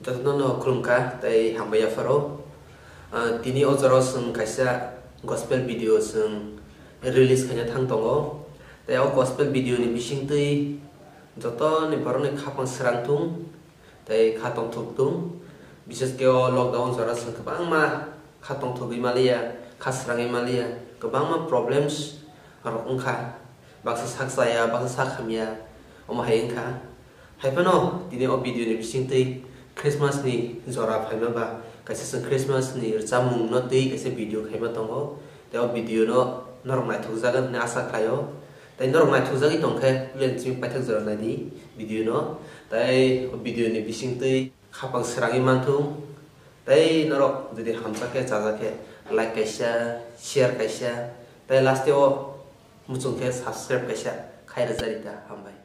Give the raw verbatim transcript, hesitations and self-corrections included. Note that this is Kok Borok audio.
Jotono no khulumkha tei hambai yapharo. Ah, tini o jora chwng kaisa gospel video chwng release khaina thang tongo. Tei o gospel video ni bisingtwi jotoni borokni khapang srang thung tei kha tongthok thung. Bishesh khe o lockdown jora chwng kwbangma kha tongthogwi maliya, kha srangwi maliya, kwbangma problems rok wngkha. Baksa sak chaya, baksa sak hamya, omo hai wngkha. Hai phano tini o video ni bisingtwi Christmas ni jora phaima ba kaisa chwng Christmas ni rwchapmung no twi kaisa video khaima tongo. Tei o video no norok naithokjagwi hwnwi asa khlaio. Tei norok naithokjagwi tongkhe, puila ni simi paithak jora naidi video no. Tei o video ni bisingtwi khapang srangwi manthung. Tei norok jodi hamjak khe, chajak khe, like kaisa, share kaisa, tei last o muchung khe subscribe kaisa khai rwjak rita, hambai.